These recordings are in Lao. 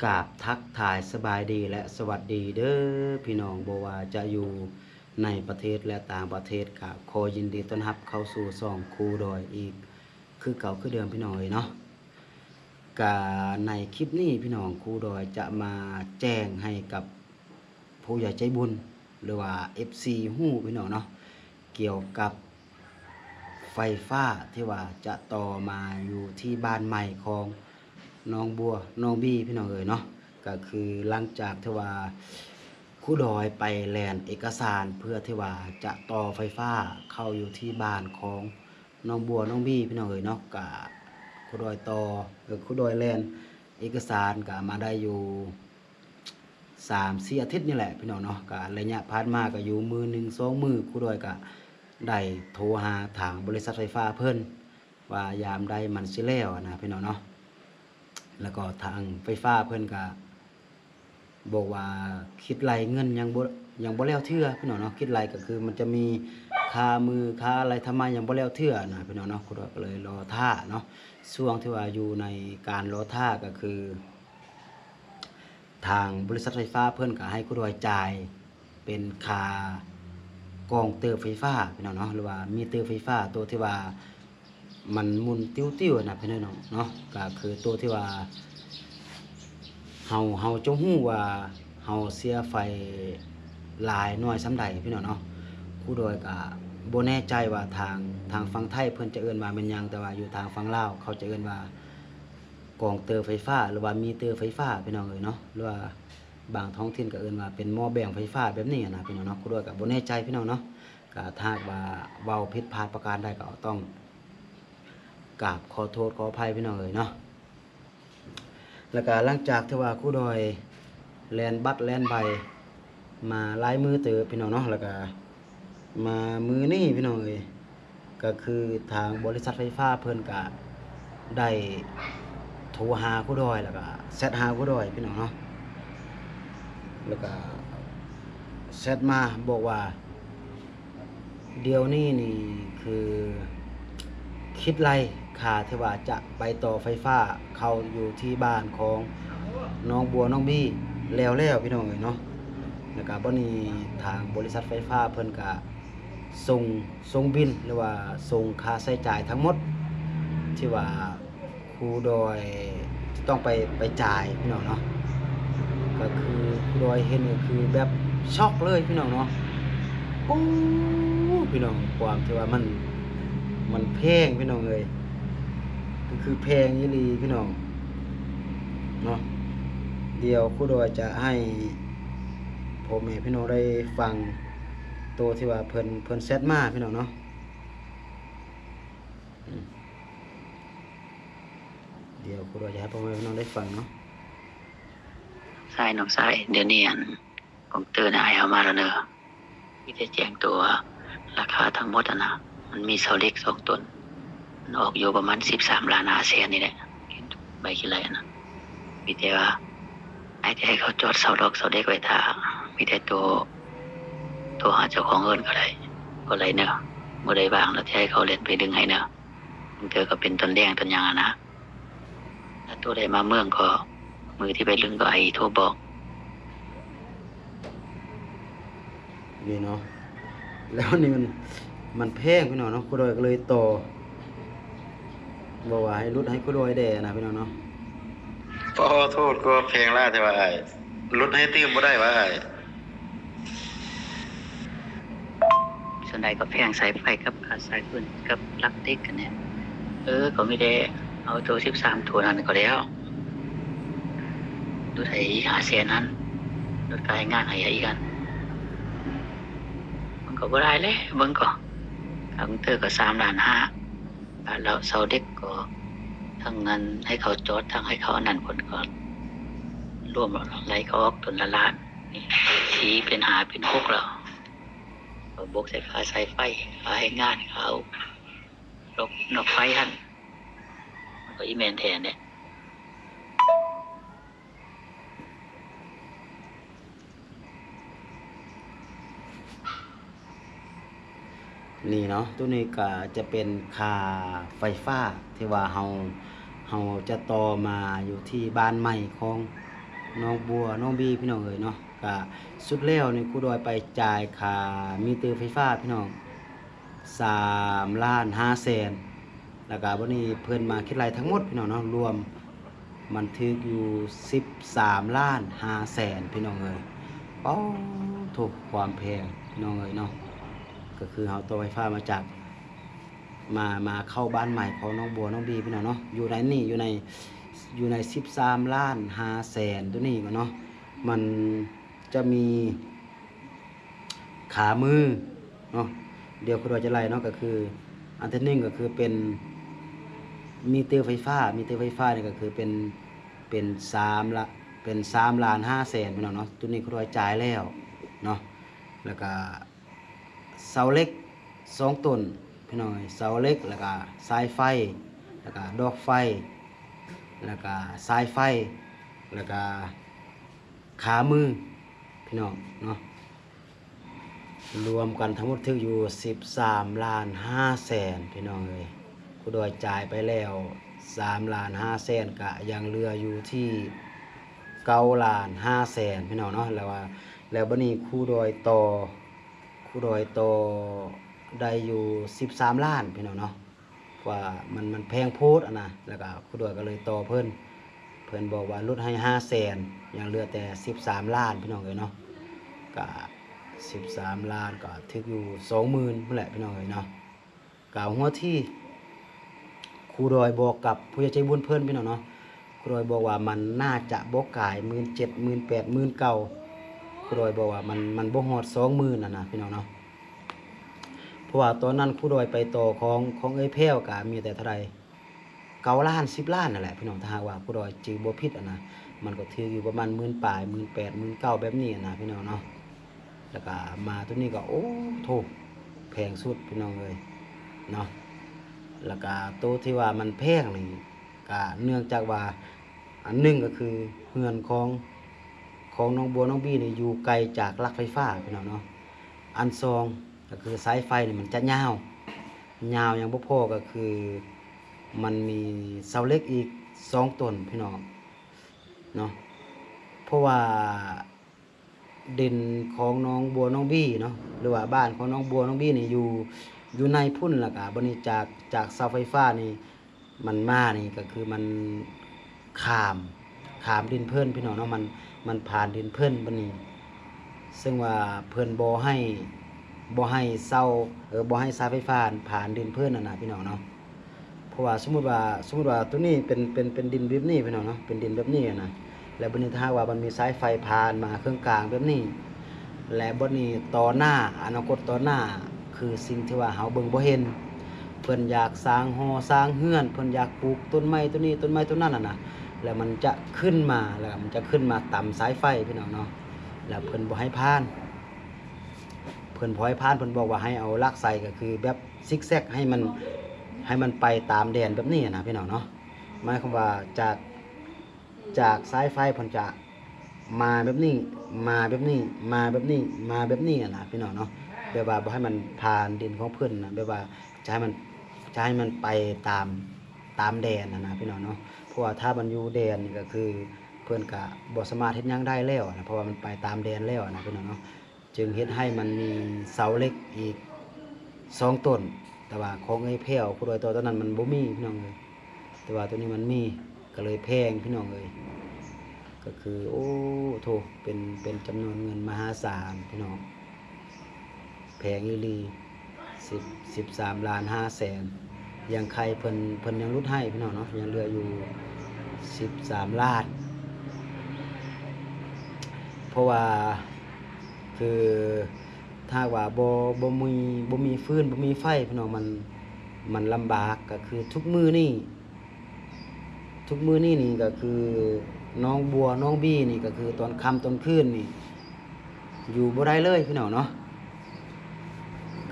ກາບທັກທາຍສະບາຍດີ ແລະ ສະຫວັດດີເດີພີ່ນ້ອງ ບໍ່ວ່າຈະຢູ່ໃນປະເທດ ແລະ ຕ່າງປະເທດ ກະຂໍຍິນດີຕ້ອນຮັບເຂົ້າສູ່ຊ່ອງຄູດອຍອີກຄືເກົ່າຄືເດີມພີ່ນ້ອງເອີຍເນາະ. ກະໃນຄລິບນີ້ພີ່ນ້ອງ ຄູດອຍຈະມາແຈ້ງໃຫ້ກັບຜູ້ໃຫຍ່ໃຈບຸນ ຫຼືວ່າ ເອັຟຊີ ຮູ້ພີ່ນ້ອງເນາະ ກ່ຽວກັບ ໄຟຟ້າທີ່ວ່າຈະຕໍ່ມາຢູ່ທີ່ບ້ານໃໝ່ຂອງນ້ອງບົວ ນ້ອງບີພີ່ນ້ອງເອີຍເນາະ. ກະຄືຫຼັງຈາກທີ່ວ່າຄູດອຍໄປແລ່ນເອກະສານເພື່ອທີ່ວ່າຈະຕໍ່ໄຟຟ້າເຂົ້າຢູ່ທີ່ບ້ານຂອງນ້ອງບົວ ນ້ອງບີພີ່ນ້ອງເອີຍເນາະ ກະຄູດອຍຕໍ່ ເອີ ຄູດອຍແລ່ນເອກະສານກະມາໄດ້ຢູ່ ສາມສີ່ອາທິດນີ້ແຫຼະພີ່ນ້ອງເນາະ. ກະໄລຍະຜ່ານມາກະຢູ່ມື້ໜຶ່ງສອງມື້ ຄູດອຍກະໄດ້ໂທຫາທາງບໍລິສັດໄຟຟ້າເພິ່ນວ່າຍາມໃດມັນຊິແລ້ວຫັ້ນນະພີ່ນ້ອງເນາະ. ແລ້ວກໍທາງໄຟຟ້າເພິ່ນກະບອກວ່າຄິດໄລ່ເງິນຍັງບໍ່ ຍັງບໍ່ແລ້ວເທື່ອພີ່ນ້ອງເນາະ. ຄິດໄລ່ກະຄືມັນຈະມີຄາມືຄາໄລ່ທຳມາຍັງບໍ່ແລ້ວເທື່ອຫັ້ນນະພີ່ນ້ອງເນາະ. ຄູດອຍກະເລີຍລໍຖ້າເນາະ. ຊ່ວງທີ່ວ່າຢູ່ໃນການລໍຖ້າກະຄື ທາງບໍລິສັດໄຟຟ້າເພິ່ນກະໃຫ້ຄູດອຍຈ່າຍເປັນຄ່າກອງເຕີໄຟຟ້າພີ່ນ້ອງເນາະ ຫຼືວ່າມີເຕີໄຟຟ້າໂຕທີ່ວ່າມັນໝຸ່ນຕິວໆຫັ້ນນະພີ່ນ້ອງເນາະ. ກະຄືໂຕທີ່ວ່າເຮົາ ເຮົາຈະຮູ້ວ່າເຮົາເສຍໄຟຫຼາຍໜ້ອຍສ່ຳໃດພີ່ນ້ອງເນາະ. ຄູດອຍກະບໍ່ແນ່ໃຈວ່າທາງ ທາງຝັ່ງໄທເພິ່ນຈະເອີ້ນວ່າແມ່ນຫຍັງ ແຕ່ວ່າຢູ່ທາງຝັ່ງລາວເຂົາຈະເອີ້ນວ່າ ກອງເຕີໄຟຟ້າ ຫຼືວ່າມີເຕີໄຟຟ້າພີ່ນ້ອງເອີຍເນາະ ຫຼືວ່າບາງທ້ອງຖິ່ນກະເອີ້ນວ່າເປັນໝໍ້ແບງໄຟຟ້າແບບນີ້ຫັ້ນນະພີ່ນ້ອງເນາະ. ຄູດອຍກະບໍ່ແນ່ໃຈພີ່ນ້ອງເນາະ. ກະຖ້າຫາກວ່າເວົ້າຜິດພາດປະການໃດກະຕ້ອງກາບຂໍໂທດຂໍອະໄພພີ່ນ້ອງເອີຍເນາະ. ແລ້ວກະຫຼັງຈາກທີ່ວ່າຄູດອຍແລ່ນບັດແລ່ນໃບມາຫຼາຍມື້ເຕີບພີ່ນ້ອງເນາະ ແລ້ວກະ ມາມື້ນີ້ພີ່ນ້ອງເອີຍ ກະຄືທາງບໍລິສັດໄຟຟ້າເພິ່ນກະໄດ້ໂທຫາຄູດອຍ ແລ້ວກະແຊັດຫາຄູດອຍພີ່ນ້ອງເນາະ. ແລ້ວກະແຊັດມາບອກວ່າ ດຽວນີ້ນີ້ຄືຄິດໄລ່ຄ່າທີ່ວ່າຈະໄປຕໍ່ໄຟຟ້າເຂົ້າຢູ່ທີ່ບ້ານຂອງນ້ອງບົວ ນ້ອງບີແລ້ວແລ້ວພີ່ນ້ອງເອີຍເນາະ. ແລ້ວກະບັດນີ້ທາງບໍລິສັດໄຟຟ້າເພິ່ນກະ ສົ່ງ ສົ່ງບິນ ຫຼືວ່າສົ່ງຄ່າໃຊ້ຈ່າຍທັງໝົດ ທີ່ວ່າຄູດອຍຈະຕ້ອງໄປ ໄປຈ່າຍພີ່ນ້ອງເນາະ. ກະຄືຄູດອຍເຫັນກະຄືແບບຊັອກເລີຍພີ່ນ້ອງເນາະ. ໂອ້ ພີ່ນ້ອງ ຄວາມທີ່ວ່າມັນ ມັນແພງພີ່ນ້ອງເອີຍ ກະຄືແພງອີ່ຫຼີພີ່ນ້ອງເນາະ. ດຽວຄູດອຍຈະໃຫ້ພໍ່ແມ່ພີ່ນ້ອງໄດ້ຟັງ ໂຕທີ່ວ່າເພິ່ນ ເພິ່ນແຊັດມາພີ່ນ້ອງເນາະ. ອືມ ດຽວຄູດອຍຈະໃຫ້ພໍ່ແມ່ພີ່ນ້ອງໄດ້ຟັງເນາະ. ຊາຍ ນ້ອງຊາຍ ດຽວນີ້ອັນ ກອງເຕີນະ ອ້າຍເອົາມາແລ້ວເນີ ມີແຕ່ແຈ້ງໂຕວ່າລາຄາທັງໝົດຫັ້ນນະ ມັນມີເສົາເຫຼັກສອງຕົ້ນ ມັນອອກຢູ່ປະມານສິບສາມລ້ານຫ້າແສນນີ້ແຫຼະ ໃບຂີ້ໄລ່ຫັ້ນນະ. ມີແຕ່ວ່າອ້າຍຈະໃຫ້ເຂົາຈອດເສົາດອກເສົາເຫຼັກໄວ້ຖ້າ ມີແຕ່ໂຕ ໂທຫາເຈົ້າຂອງເຮືອນກະໄດ້ ບໍ່ໄດ້ເນີ ບໍ່ໄດ້ວ່າງແລ້ວຈະໃຫ້ເຂົາແລ່ນໄປດຶງໃຫ້ເນີ. ບາງເທື່ອກະເປັນຕອນແລງຕອນຫຍັງຫັ້ນນະ ຖ້າໂຕໄດ້ມາເມືອງກະ ມື້ທີ່ໄປດຶງກະໃຫ້ໂທບອກ. ນີ້ເນາະ ແລ້ວນີ້ມັນ ມັນແພງພີ່ນ້ອງເນາະ ຄູດອຍກະເລີຍຕໍ່ ບອກວ່າໃຫ້ຫຼຸດໃຫ້ຄູດອຍແດ່ນະພີ່ນ້ອງເນາະ. ໂອ້ ໂທດ ກວ່າແພງຫຼາຍແທ້ວ່າອ້າຍ ຫຼຸດໃຫ້ຕື່ມບໍ່ໄດ້ຫວາອ້າຍ? ສ່ວນໃດກະແພງສາຍໄຟກັບຄ່າສາຍຟືນກັບຫຼັກເຫຼັກຫັ້ນແຫຼະ. ເອີ ກະມີແຕ່ເອົາໂຕສິບສາມໂຕນັ້ນກະແລ້ວ ຫຼຸດໃຫ້ອີກຫ້າແສນຫັ້ນ ຫຼຸດຄ່າແຮງງານໃຫ້ອີກຫັ້ນ ມັນກະບໍ່ຫຼາຍແຫຼະ ເບິ່ງກະ ກາງເຕີກະສາມລ້ານຫ້າ ແລ້ວເສົາເຫຼັກກະ ທັງອັນໃຫ້ເຂົາຈອດ ທັງໃຫ້ເຂົາອັນນັ້ນ ເພິ່ນກະລວມໄລ່ເຂົາອອກຕົ້ນລະລ້ານ ສີ່ເປັນຫ້າເປັນຫົກແລ້ວ ກະບວກໃສ່ຄ່າສາຍໄຟ ຄ່າແຮງງານ ຄ່າເອົາ ນອກ ນອກໄຟຫັ້ນ ມັນກະອີ່ແມ່ນແທ້ແຫຼະ. ນີ້ເນາະ ໂຕນີ້ກະຈະເປັນຄ່າໄຟຟ້າທີ່ວ່າເຮົາ ເຮົາຈະຕໍ່ມາຢູ່ທີ່ບ້ານໃໝ່ຂອງ ໜອງບົວ ໜອງບີ ພີ່ນ້ອງເອີຍເນາະ. ກະສຸດແລ້ວນີ້ ຄູດອຍໄປຈ່າຍຄ່າມີເຕີໄຟຟ້າ ພີ່ນ້ອງ ສາມລ້ານຫ້າແສນ ແລ້ວກະບັດນີ້ເພິ່ນມາຄິດໄລ່ທັງໝົດ ພີ່ນ້ອງເນາະ ລວມມັນຖືກຢູ່ສິບສາມລ້ານຫ້າແສນ ພີ່ນ້ອງເອີຍ. ປາໂທ້ ຄວາມແພງ ພີ່ນ້ອງເອີຍເນາະ. ກະຄືເຮົາຕໍ່ໄຟຟ້າມາຈາກ ມາ ມາເຂົ້າບ້ານໃໝ່ຂອງໜອງບົວ ໜອງບີ ພີ່ນ້ອງເນາະ. ຢູ່ໃນນີ້ ຢູ່ໃນ ຢູ່ໃນສິບສາມລ້ານຫ້າແສນໂຕນີ້ເນາະ ມັນຈະມີຂາມືເນາະ. ດຽວຄູດອຍຈະໄລ່ເນາະ ກະຄືອັນທີໜຶ່ງກະຄືເປັນມີເຕີໄຟຟ້າ ມີເຕີໄຟຟ້ານີ້ກະຄືເປັນ ເປັນສາມລະ ເປັນສາມລ້ານຫ້າແສນ ພີ່ນ້ອງເນາະ. ໂຕນີ້ຄູດອຍຈ່າຍແລ້ວເນາະ ແລ້ວກະ ເສົາເຫຼັກສອງຕົ້ນ ພີ່ນ້ອງເອີຍ ເສົາເຫຼັກ ແລ້ວກະສາຍໄຟ ແລ້ວກະດອກໄຟ ແລ້ວກະສາຍໄຟ ແລ້ວກະຂາມື ພີ່ນ້ອງເນາະ. ລວມກັນທັງໝົດຖືກຢູ່ສິບສາມລ້ານຫ້າແສນ ພີ່ນ້ອງເອີຍ. ຄູດອຍຈ່າຍໄປແລ້ວສາມລ້ານຫ້າແສນ ກະຍັງເຫຼືອຢູ່ທີ່ເກົ້າລ້ານຫ້າແສນ ພີ່ນ້ອງເນາະ. ແລ້ວວ່າ ແລ້ວບັດນີ້ຄູດອຍຕໍ່ ຄູດອຍຕໍ່ໄດ້ຢູ່ສິບສາມລ້ານ ພີ່ນ້ອງເນາະ ວ່າມັນ ມັນແພງໂພດຫັ້ນນະ. ແລ້ວກະຄູດອຍກະເລີຍຕໍ່ເພິ່ນ ເພິ່ນບອກວ່າຫຼຸດໃຫ້ຫ້າແສນ ຍັງເຫຼືອແຕ່ສິບສາມລ້ານ ພີ່ນ້ອງເອີຍເນາະ. ກະສິບສາມລ້ານ ກະຖືກຢູ່ສອງໝື່ນພຸ້ນແຫຼະ ພີ່ນ້ອງເອີຍເນາະ. ກະຫົວທີ ຄູດອຍບອກກັບຜູ້ໃຫຍ່ໃຈບຸນເພິ່ນ ພີ່ນ້ອງເນາະ. ຄູດອຍບອກວ່າມັນໜ້າຈະບໍ່ກາຍໝື່ນເຈັດ ໝື່ນແປດ ໝື່ນເກົ້າ ຄູດອຍບອກວ່າມັນ ມັນບໍ່ຮອດສອງໝື່ນຫັ້ນນະ ພີ່ນ້ອງເນາະ. ເພາະວ່າຕອນນັ້ນຄູດອຍໄປຕໍ່ຂອງ ຂອງເອື້ອຍແພ້ວກະມີແຕ່ເທົ່າໃດ ເກົ້າລ້ານ ສິບລ້ານນັ້ນແຫຼະ ພີ່ນ້ອງ. ຖ້າຫາກວ່າຄູດອຍຈື່ບໍ່ຜິດຫັ້ນນະ ມັນກໍຖືກຢູ່ປະມານໝື່ນປາຍ ໝື່ນແປດ ໝື່ນເກົ້າ ແບບນີ້ຫັ້ນນະ ພີ່ນ້ອງເນາະ. ແລ້ວກະມາໂຕນີ້ກໍ ໂອ້ໂທ້ ແພງສຸດ ພີ່ນ້ອງເອີຍເນາະ. ແລ້ວກະໂຕທີ່ວ່າມັນແພງນີ້ ກະເນື່ອງຈາກວ່າ ອັນໜຶ່ງກະຄືເຮືອນຂອງ ຂອງໜອງບົວ ໜອງບີນີ້ຢູ່ໄກຈາກຫຼັກໄຟຟ້າ ພີ່ນ້ອງເນາະ. ອັນສອງກະຄືສາຍໄຟນີ້ມັນຈະຍາວ ຍາວຍັງບໍ່ພໍ ກະຄືມັນມີເສົາເຫຼັກອີກສອງຕົ້ນ ພີ່ນ້ອງເນາະ. ເພາະວ່າ ດິນຂອງໜອງບົວ ໜອງບີເນາະ ຫຼືວ່າບ້ານຂອງໜອງບົວ ໜອງບີນີ້ຢູ່ ຢູ່ໃນພຸ້ນ. ແລ້ວກະບັດນີ້ຈາກ ຈາກເສົາໄຟຟ້ານີ້ ມັນມານີ້ກະຄືມັນຂ້າມ ຂ້າມດິນເພິ່ນ ພີ່ນ້ອງເນາະ. ມັນ ມັນຜ່ານດິນເພິ່ນບັດນີ້ ເຊິ່ງວ່າເພິ່ນບໍ່ໃຫ້ ບໍ່ໃຫ້ເສົາ ເອີ ບໍ່ໃຫ້ສາຍໄຟຟ້າຜ່ານດິນເພິ່ນຫັ້ນນະ ພີ່ນ້ອງເນາະ. ເພາະວ່າສົມມຸດວ່າ ສົມມຸດວ່າໂຕນີ້ເປັນ ເປັນ ເປັນດິນແບບນີ້ ພີ່ນ້ອງເນາະ ເປັນດິນແບບນີ້ຫັ້ນນະ. ແລ້ວບັດນີ້ຖ້າຫາກວ່າມີສາຍໄຟຜ່ານມາເຄິ່ງກາງແບບນີ້ ແລະ ບັດນີ້ຕໍ່ໜ້າ ອະນາຄົດຕໍ່ໜ້າ ຄືສິ່ງທີ່ວ່າເຮົາເບິ່ງບໍ່ເຫັນ ເພິ່ນຢາກສ້າງຫໍສ້າງເຮືອນ ເພິ່ນຢາກປູກຕົ້ນໄມ້ໂຕນີ້ ຕົ້ນໄມ້ໂຕນັ້ນຫັ້ນນະ ແລ້ວມັນຈະຂຶ້ນມາ ແລ້ວມັນຈະຂຶ້ນມາຕຳສາຍໄຟ ພີ່ນ້ອງເນາະ. ແລ້ວເພິ່ນບໍ່ໃຫ້ຜ່ານ ເພິ່ນບໍ່ໃຫ້ຜ່ານ ເພິ່ນບອກວ່າໃຫ້ເອົາຫຼັກໃສ່ ກະຄືແບບຊິກແຊັກ ໃຫ້ມັນ ໃຫ້ມັນໄປຕາມແດນແບບນີ້ຫັ້ນນະ ພີ່ນ້ອງເນາະ. ໝາຍຄວາມວ່າຈາກ ຈາກສາຍໄຟເພິ່ນຈະມາແບບນີ້ ມາແບບນີ້ ມາແບບນີ້ ມາແບບນີ້ຫັ້ນນະ ພີ່ນ້ອງເນາະ. ແບບວ່າບໍ່ໃຫ້ມັນຜ່ານດິນຂອງເພິ່ນນະ ແບບວ່າຈະໃຫ້ມັນ ຈະໃຫ້ມັນໄປຕາມ ຕາມແດນຫັ້ນນະ ພີ່ນ້ອງເນາະ. ເພາະວ່າຖ້າມັນຢູ່ແດນນີ້ກະຄືເພິ່ນກະບໍ່ສາມາດເຮັດຫຍັງໄດ້ແລ້ວນະ ເພາະວ່າມັນໄປຕາມແດນແລ້ວນະ ພີ່ນ້ອງເນາະ. ຈຶ່ງເຮັດໃຫ້ມັນມີເສົາເຫຼັກອີກສອງຕົ້ນ ແຕ່ວ່າຂອງເອື້ອຍແພ້ວ ຄູດອຍຕໍ່ຕອນນັ້ນມັນບໍ່ມີ ພີ່ນ້ອງເອີຍ ແຕ່ວ່າໂຕນີ້ມັນມີ ກະເລີຍແພງ ພີ່ນ້ອງເອີຍ. ກະຄື ໂອ້ໂທ້ ເປັນ ເປັນຈຳນວນເງິນມະຫາສານ ພີ່ນ້ອງ ແພງອີ່ຫຼີ ສິບ ສິບສາມລ້ານຫ້າແສນ. ຍັງໄຄເພິ່ນ ເພິ່ນຍັງຫຼຸດໃຫ້ ພີ່ນ້ອງເນາະ ຍັງເຫຼືອຢູ່ສິບສາມລ້ານ. ເພາະວ່າ ຄື ຖ້າຫາກວ່າບໍ່ ບໍ່ມີ ບໍ່ມີຟືນ ບໍ່ມີໄຟ ພີ່ນ້ອງ ມັນ ມັນລຳບາກ. ກະຄືທຸກມື້ນີ້ ທຸກມື້ນີ້ນີ້ກະຄືໜອງບົວ ໜອງບີນີ້ ກະຄືຕອນຄ່ຳຕອນຄືນນີ້ ຢູ່ບໍ່ໄດ້ເລີຍ ພີ່ນ້ອງເນາະ.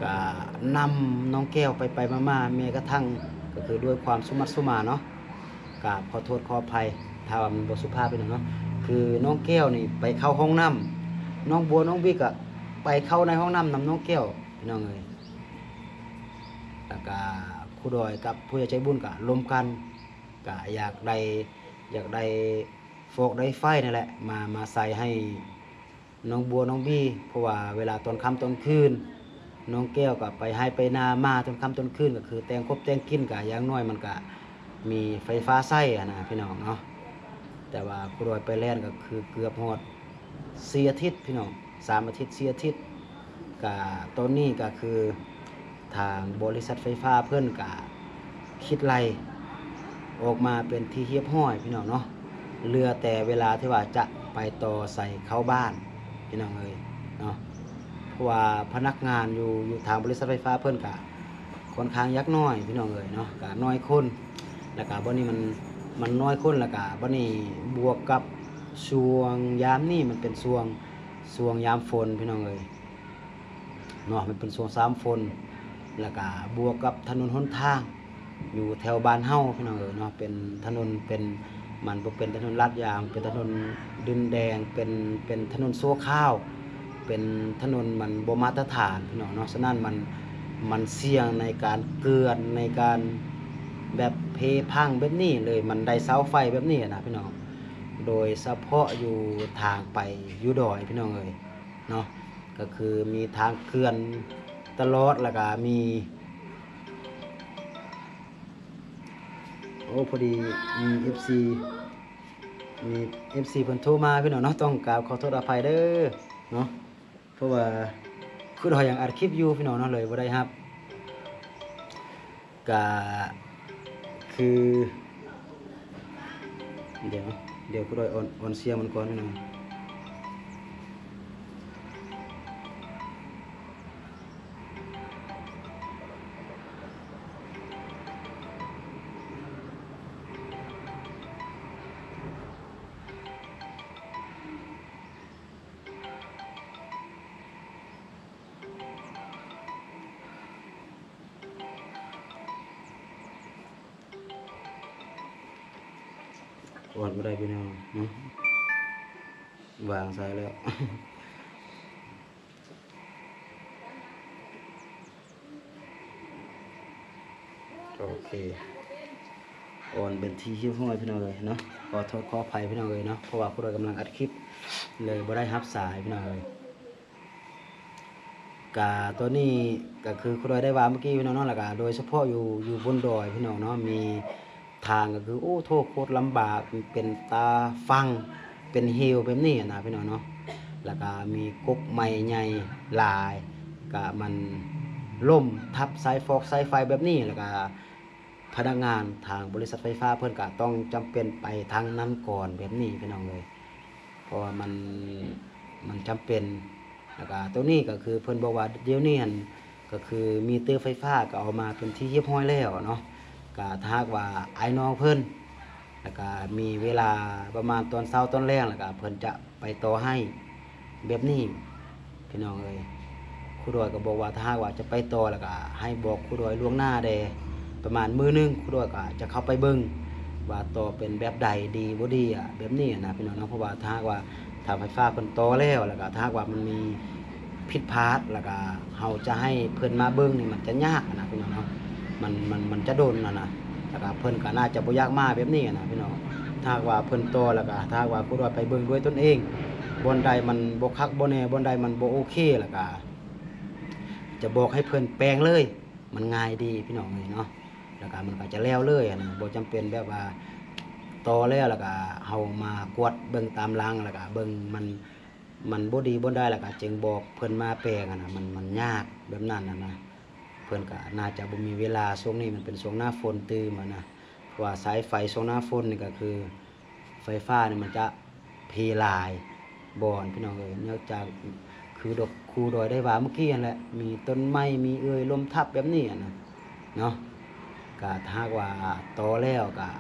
ກະນຳນ້ອງແກ້ວໄປໆມາໆ ແມ້ກະທັ່ງ ກະຄືດ້ວຍຄວາມສຸໝັດສຸໝານເນາະ. ກາບຂໍໂທດຂໍອະໄພ ຖ້າວ່າມັນບໍ່ສຸພາບ ພີ່ນ້ອງເນາະ. ຄືນ້ອງແກ້ວນີ້ໄປເຂົ້າຫ້ອງນ້ຳ ໜອງບົວ ໜອງບີກະໄປເຂົ້າໃນຫ້ອງນ້ຳນຳນ້ອງແກ້ວ ພີ່ນ້ອງເອີຍ. ແລ້ວກະຄູດອຍກັບຜູ້ໃຫຍ່ໃຈບຸນກະລົມກັນ ກະຢາກໄດ້ ຢາກໄດ້ ຟອກໄດ້ໄຟນັ້ນແຫຼະ ມາ ມາໃສ່ໃຫ້ນ້ອງບົວນ້ອງບີ ເພາະວ່າເວລາຕອນຄ່ຳຕອນຄືນ ນ້ອງແກ້ວກໍໄປໄຮ່ໄປນາມາ ຕອນຄ່ຳຕອນຄືນກໍຄືແຕ່ງຄົບແຕ່ງກິນ ກໍຢ່າງໜ້ອຍມັນກໍມີໄຟຟ້າໃຊ້ຫັ້ນນະພີ່ນ້ອງເນາະ. ແຕ່ວ່າຄູດອຍໄປແລ່ນກໍຄືເກືອບຮອດສີ່ອາທິດພີ່ນ້ອງ ສາມອາທິດ ສີ່ອາທິດ ກະຕອນນີ້ກະຄືທາງບໍລິສັດໄຟຟ້າເພິ່ນກະຄິດໄລ່ອອກມາເປັນທີ່ຮຽບຮ້ອຍພີ່ນ້ອງເນາະ. ເຫຼືອແຕ່ເວລາທີ່ວ່າຈະໄປຕໍ່ສາຍເຂົ້າບ້ານພີ່ນ້ອງເອີຍເນາະ. ເພາະວ່າພະນັກງານຢູ່ ຢູ່ທາງບໍລິສັດໄຟຟ້າເພິ່ນກະຄ່ອນຂ້າງຢາກໜ້ອຍພີ່ນ້ອງເອີຍເນາະ ກະໜ້ອຍຄົນ ແລ້ວກະບັດນີ້ມັນ ມັນໜ້ອຍຄົນ ແລ້ວກະບັດນີ້ບວກກັບຊ່ວງຍາມນີ້ມັນເປັນຊ່ວງ ຊ່ວງຍາມຝົນພີ່ນ້ອງເອີຍເນາະ ມັນເປັນຊ່ວງຍາມຝົນ ແລ້ວກະບວກກັບຖະໜົນຫົນທາງຢູ່ແຖວບ້ານເຮົາພີ່ນ້ອງເອີຍເນາະ ເປັນຖະໜົນ ເປັນ ມັນບໍ່ເປັນຖະໜົນລາດຢາງ ເປັນຖະໜົນດິນແດງ ເປັນ ເປັນຖະໜົນຊົ່ວຄາວ ເປັນຖະໜົນມັນບໍ່ມາດຕະຖານພີ່ນ້ອງເນາະ. ສະນັ້ນມັນ ມັນສ່ຽງໃນການເຈື່ອນ ໃນການແບບເພພັງແບບນີ້ເລີຍ ມັນໄດ້ເສົາໄຟແບບນີ້ນະພີ່ນ້ອງ ໂດຍສະເພາະຢູ່ທາງໄປຢູ່ດອຍພີ່ນ້ອງເອີຍເນາະ ກໍຄືມີທາງເຈື່ອນຕະຫຼອດ ແລ້ວກະມີ ໂອ້ ພໍດີມີເອັຟຊີ ມີເອັຟຊີເພິ່ນໂທມາພີ່ນ້ອງເນາະ ຕ້ອງກາບຂໍໂທດອະໄພເດີເນາະ ເພາະວ່າຄືເຮົາຍັງອັດຄລິບຢູ່ພີ່ນ້ອງເນາະ ເລີຍບໍ່ໄດ້ຮັບ ກະຄື ດຽວ ດຽວຄູດອຍອອນ ອອນສຽງມັນກ່ອນພີ່ນ້ອງ. ອອນບໍ່ໄດ້ພີ່ນ້ອງເນາະ ວາງສາຍແລ້ວ. ໂອເຄ ອອນເປັນທີ່ຮຽບຮ້ອຍພີ່ນ້ອງເອີຍເນາະ ຂໍໂທດຂໍອະໄພພີ່ນ້ອງເອີຍເນາະ ເພາະວ່າຄູດອຍກຳລັງອັດຄລິບ ເລີຍບໍ່ໄດ້ຮັບສາຍພີ່ນ້ອງເອີຍ. ກະຕອນນີ້ກະຄືຄູດອຍໄດ້ວ່າເມື່ອກີ້ພີ່ນ້ອງເນາະ ແລ້ວກະໂດຍສະເພາະຢູ່ ຢູ່ບົນດອຍພີ່ນ້ອງເນາະ ມີ ທາງກໍຄື ໂອ້ ໂທ້ ໂຄດລຳບາກ ເປັນຕາຝັ່ງ ເປັນເຫວແບບນີ້ນະພີ່ນ້ອງເນາະ ແລ້ວກະມີກົກໄມ້ໃຫຍ່ຫຼາຍ ກະມັນລົ້ມທັບສາຍຟອກສາຍໄຟແບບນີ້ ແລ້ວກະພະນັກງານທາງບໍລິສັດໄຟຟ້າເພິ່ນກະຕ້ອງຈຳເປັນໄປທາງນັ້ນກ່ອນແບບນີ້ພີ່ນ້ອງເອີຍ ເພາະວ່າມັນ ມັນຈຳເປັນ ແລ້ວກະໂຕນີ້ກໍຄືເພິ່ນບອກວ່າດຽວນີ້ຫັ້ນ ກໍຄືມີເຕີໄຟຟ້າກໍເອົາມາເປັນທີ່ຮຽບຮ້ອຍແລ້ວເນາະ ກໍຖ້າຫາກວ່າອ້າຍນ້ອງເພິ່ນ ແລ້ວກະມີເວລາປະມານຕອນເຊົ້າຕອນແລງ ແລ້ວກະເພິ່ນຈະໄປຕໍ່ໃຫ້ແບບນີ້ພີ່ນ້ອງເອີຍ. ຄູດອຍກໍບອກວ່າຖ້າຫາກວ່າຈະໄປຕໍ່ ແລ້ວກະໃຫ້ບອກຄູດອຍລ່ວງໜ້າແດ່ ປະມານມື້ໜຶ່ງ ຄູດອຍກໍຈະເຂົ້າໄປເບິ່ງວ່າຕໍ່ເປັນແບບໃດ ດີບໍ່ດີອະ ແບບນີ້ນະພີ່ນ້ອງເນາະ ເພາະວ່າຖ້າຫາກວ່າ ຖ້າໄຟຟ້າເພິ່ນຕໍ່ແລ້ວ ແລ້ວກະຖ້າຫາກວ່າມັນມີຜິດພາດ ແລ້ວກະເຮົາຈະໃຫ້ເພິ່ນມາເບິ່ງນີ້ ມັນຈະຍາກນະພີ່ນ້ອງເນາະ ມັນ ມັນ ມັນຈະດົນຫັ້ນນະ ແລ້ວກະເພິ່ນກະໜ້າຈະບໍ່ຢາກມາແບບນີ້ນະພີ່ນ້ອງ. ຖ້າຫາກວ່າເພິ່ນຕໍ່ ແລ້ວກະຖ້າຫາກວ່າຜູ້ດອຍໄປເບິ່ງດ້ວຍຕົນເອງ ບ່ອນໃດມັນບໍ່ຄັກບໍ່ແນ່ ບ່ອນໃດມັນບໍ່ໂອເຄ ແລ້ວກະຈະບອກໃຫ້ເພິ່ນແປງເລີຍ ມັນງ່າຍດີພີ່ນ້ອງເອີຍເນາະ ແລ້ວກະມັນກະຈະແລ້ວເລີຍຫັ້ນນະ ບໍ່ຈຳເປັນແບບວ່າຕໍ່ແລ້ວ ແລ້ວກະເຮົາມາກວດເບິ່ງຕາມຫຼັງ ແລ້ວກະເບິ່ງມັນ ມັນບໍ່ດີບ່ອນໃດ ແລ້ວກະຈຶ່ງບອກເພິ່ນມາແປງຫັ້ນນະ ມັນ ມັນຍາກແບບນັ້ນຫັ້ນນະ. ເພິ່ນກະໜ້າຈະບໍ່ມີເວລາ ຊ່ວງນີ້ມັນເປັນຊ່ວງໜ້າຝົນຕື່ມຫັ້ນນະ ເພາະວ່າສາຍໄຟຊ່ວງໜ້າຝົນນີ້ກະຄືໄຟຟ້ານີ້ມັນຈະເພຫຼາຍບ່ອນພີ່ນ້ອງເອີຍ ເນື່ອງຈາກຄືດອກ ຄູດອຍໄດ້ວ່າເມື່ອກີ້ຫັ້ນແຫຼະ ມີຕົ້ນໄມ້ ມີເອີ່ຍ ລົມທັບແບບນີ້ຫັ້ນນະ ເນາະ ກະຖ້າຫາກວ່າຕໍ່ແລ້ວກະ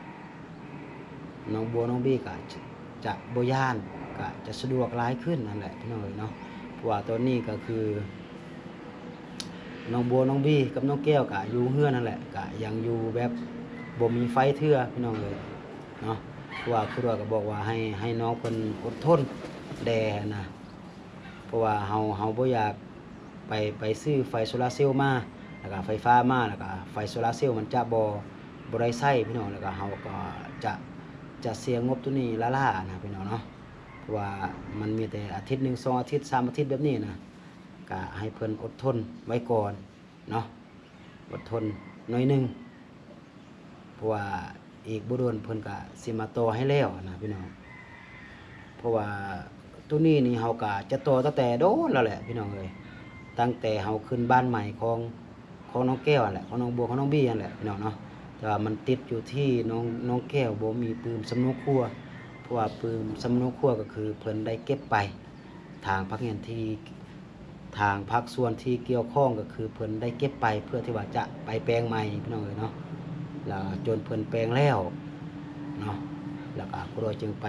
ນ້ອງບົວນ້ອງບີກະຈະບໍ່ຢ້ານ ກະຈະສະດວກຫຼາຍຂຶ້ນຫັ້ນແຫຼະພີ່ນ້ອງເອີຍເນາະ. ເພາະວ່າຕອນນີ້ກະຄື ນ້ອງບົວນ້ອງບີກັບນ້ອງແກ້ວກະຢູ່ເຮືອນຫັ້ນແຫຼະ ກະຍັງຢູ່ແບບບໍ່ມີໄຟເທື່ອພີ່ນ້ອງເອີຍເນາະ. ເພາະວ່າຄູດອຍກະບອກວ່າໃຫ້ ໃຫ້ນ້ອງເພິ່ນອົດທົນແດ່ຫັ້ນນະ ເພາະວ່າເຮົາ ເຮົາບໍ່ຢາກໄປ ໄປຊື້ໄຟໂຊລາເຊວມາ ແລ້ວກະໄຟຟ້າມາ ແລ້ວກະໄຟໂຊລາເຊວມັນຈະບໍ່ ບໍ່ໄດ້ໃຊ້ພີ່ນ້ອງ ແລ້ວກະເຮົາກໍຈະ ຈະເສຍງົບໂຕນີ້ລ້າໆນະພີ່ນ້ອງເນາະ ເພາະວ່າມັນມີແຕ່ອາທິດໜຶ່ງ ສອງອາທິດ ສາມອາທິດແບບນີ້ນະ ກະໃຫ້ເພິ່ນອົດທົນໄວ້ກ່ອນເນາະ ອົດທົນໜ້ອຍໜຶ່ງ ເພາະວ່າອີກບໍ່ດົນເພິ່ນກະຊິມາຕໍ່ໃຫ້ແລ້ວນະພີ່ນ້ອງ. ເພາະວ່າໂຕນີ້ນີ້ເຮົາກະຈະຕໍ່ຕັ້ງແຕ່ດົນແລ້ວແຫຼະພີ່ນ້ອງເອີຍ ຕັ້ງແຕ່ເຮົາຂຶ້ນບ້ານໃໝ່ຂອງ ຂອງນ້ອງແກ້ວຫັ້ນແຫຼະ ຂອງນ້ອງບົວ ຂອງນ້ອງບີຫັ້ນແຫຼະພີ່ນ້ອງເນາະ ແຕ່ວ່າມັນຕິດຢູ່ທີ່ນ້ອງ ນ້ອງແກ້ວບໍ່ມີປຶ້ມສຳເນົາຄົວ ເພາະວ່າປຶ້ມສຳເນົາຄົວກໍຄືເພິ່ນໄດ້ເກັບໄປ ທາງພາກສ່ວນທີ່ ທາງພາກສ່ວນທີ່ກ່ຽວຂ້ອງກໍຄືເພິ່ນໄດ້ເກັບໄປ ເພື່ອທີ່ວ່າຈະໄປແປງໃໝ່ພີ່ນ້ອງເອີຍເນາະ ແລ້ວຈົນເພິ່ນແປງແລ້ວເນາະ ແລ້ວກໍຄູດອຍຈຶ່ງໄປ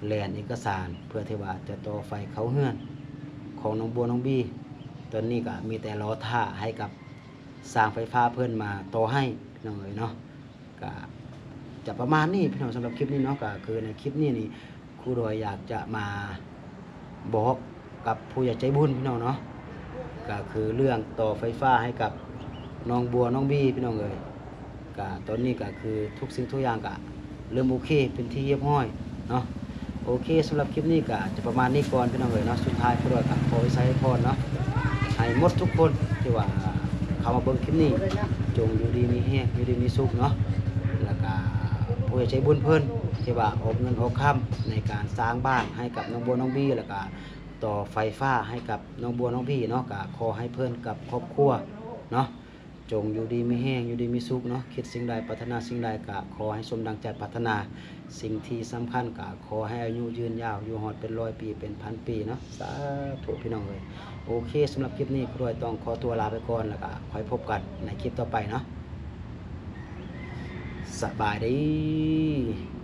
ແລ່ນເອກະສານ ເພື່ອທີ່ວ່າຈະຕໍ່ໄຟເຂົ້າເຮືອນຂອງນ້ອງບົວ ນ້ອງບີ ຕອນນີ້ກໍມີແຕ່ລໍຖ້າໃຫ້ກັບຊ່າງໄຟຟ້າເພິ່ນມາຕໍ່ໃຫ້ພີ່ນ້ອງເອີຍເນາະ. ກະຈະປະມານນີ້ພີ່ນ້ອງ ສຳລັບຄລິບນີ້ເນາະ ກະຄືໃນຄລິບນີ້ນີ້ ຄູດອຍຢາກຈະມາບອກກັບຜູ້ໃຫຍ່ໃຈບຸນພີ່ນ້ອງເນາະ ກະຄືເລື່ອງຕໍ່ໄຟຟ້າໃຫ້ກັບນ້ອງບົວ ນ້ອງບີພີ່ນ້ອງເອີຍ ກະຕອນນີ້ກະຄືທຸກສິ່ງທຸກຢ່າງກະເລີ່ມໂອເຄເປັນທີ່ຮຽບຮ້ອຍເນາະ. ໂອເຄ ສຳລັບຄລິບນີ້ກະຈະປະມານນີ້ກ່ອນພີ່ນ້ອງເອີຍເນາະ ສຸດທ້າຍຄູດອຍກະຂໍອວຍໄຊໃຫ້ພອນເນາະ ໃຫ້ໝົດທຸກຄົນທີ່ວ່າເຂົ້າມາເບິ່ງຄລິບນີ້ ຈົ່ງຢູ່ດີມີແຮງ ຢູ່ດີມີສຸກເນາະ ແລ້ວກະຜູ້ໃຫຍ່ໃຈບຸນເພິ່ນທີ່ວ່າອອກເງິນອອກຄຳໃນການສ້າງບ້ານໃຫ້ກັບນ້ອງບົວ ນ້ອງບີ ແລ້ວກະຕໍ່ໄຟຟ້າໃຫ້ກັບນ້ອງບົວ ນ້ອງບີເນາະ ກະຂໍໃຫ້ເພິ່ນກັບຄອບຄົວເນາະ ຈົ່ງຢູ່ດີມີແຮງ ຢູ່ດີມີສຸກເນາະ ຄິດສິ່ງໃດປາດຖະໜາສິ່ງໃດກະຂໍໃຫ້ສົມດັ່ງໃຈປາດຖະໜາ ສິ່ງທີ່ສຳຄັນກະຂໍໃຫ້ອາຍຸຢືນຍາວ ຢູ່ຮອດເປັນຮ້ອຍປີ ເປັນພັນປີເນາະ ສາທຸພີ່ນ້ອງເອີຍ. ໂອເຄ ສຳລັບຄລິບນີ້ຄູດອຍຕ້ອງຂໍຕົວລາໄປກ່ອນ ແລ້ວກະຄ່ອຍພົບກັນໃນຄລິບຕໍ່ໄປເນາະ ສະບາຍດີ.